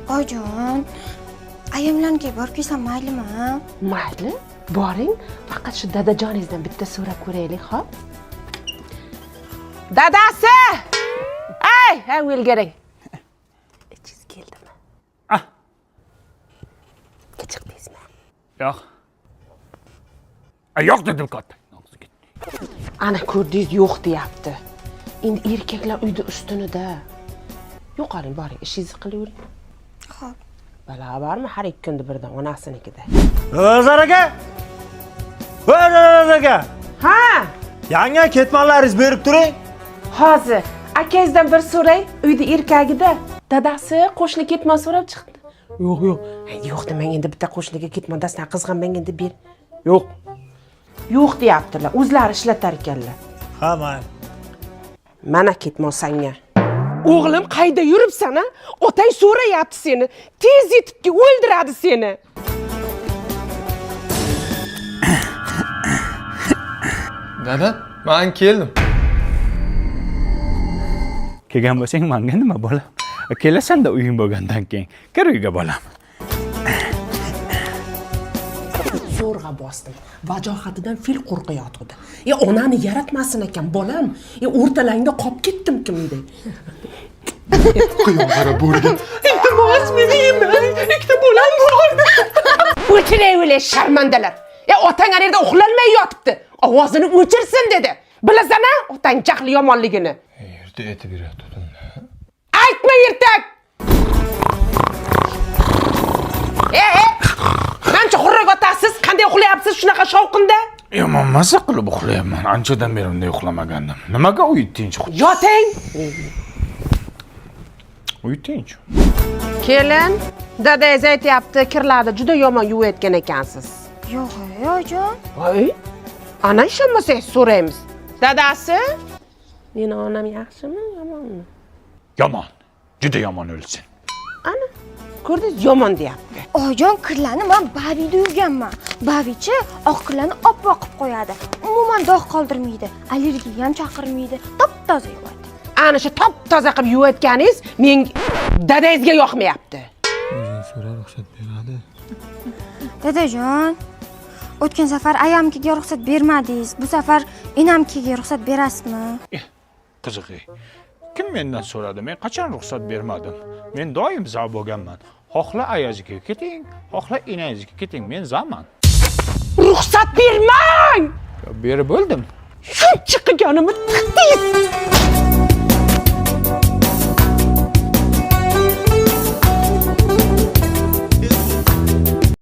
Oyijon, ayamlarnikiga borib kelsam maylimi? Mayli, boring, faqat shu dadajoningizdan bitta so'rab ko'raylik, xo'p? Dadasi! Ey, ha, o'lgaring. Ichingiz keldimi? Ah. Chiqdingizmi? Yo'q. A, yo'q dedim katta. Ana ko'rdingiz, yo'q deyapti. Endi erkaklar uyda ustunida. Yo'qoling, boring, ishingizni qilavering. Xo'p. Balo bormi har ikki kunda birdan onasinikida. Nazar aka! Nazar aka! Ha, Yangi ketmanlaringizni berib turing. Hozir akangizdan bir so'ray, uyda erkagida. Dadasi qo'shni ketmon so'rab chiqdi. Yo'q, yo'q. Yo'q demang endi, bitta qo'shniga ketmon dastan qizg'anmang endi, ber. Yo'q. Yo'q deyaptilar, o'zlari ishlatar ekanlar. Ha, mayli. Mana ketmon sanga. O'g'lim, qayda yuribsan a? Otang so'rayapti seni. Tez yetib kel, o'ldiradi seni. Dada, men keldim. Kelgan bo'lsang manga nima bolam? Kelasan-da uying bo'lgandan keyin. Kir uyga bolam. Zo'rg'a bosdim. Vajohatidan fil qo'rqayotgandi. E, onani yaratmasin ekan, bolam. E, o'rtalangda qolib ketdim kimday. Quyon qarab bo'rga. Iltimos, meni yemang. Ikkita bolam bor. O'chiray sharmandalar. E, otang ana yerda uxlolmay yotibdi. Ovozini o'chirsin dedi. Bilasan-a, otang jahli yomonligini. Erta aytib berayotgandim. Aytma ertak. E, e. Mancha xurrak otasiz, qanday uxlayapsiz shunaqa shovqinda? Yomon maza qilib uxlayapman. Anchadan beri unday uxlamagandim. Nimaga uy tinch? Yoting. Uy tinch. Kelin, dadangiz aytyapti, kirlarni juda yomon yuvayotgan ekansiz. Yo'q, oyijon. Voy, ana ishonmasangiz so'raymiz. Dadasi, meni onam yaxshimi, yomonmi? Yomon. Juda yomon o'lsin. Ana, ko'rdingiz, yomon deyapti. Oyijon, kirlarni men Bavida yuvganman. Bavichi oq kirlarni oppoq qilib qo'yadi. Umuman dog' qoldirmaydi, allergiya ham chaqirmaydi, top-toza yuvadi. Ana shu top-toza qilib yuvayotganingiz men dadangizga yoqmayapti. O'zing so'ra, ruxsat beradi. Dadajon, o'tgan safar ayamkiga ruxsat bermadingiz. Bu safar enamkiga ruxsat berasizmi? Qizig'i. Kim mendan so'radi? Men qachon ruxsat bermadim? Men doim za bo'lganman. Xohla ayazga keting, xohla enangizga keting, men zaman. Ruxsat bermang! Berib bo'ldim. Shuncha qilganimni tiqdingiz.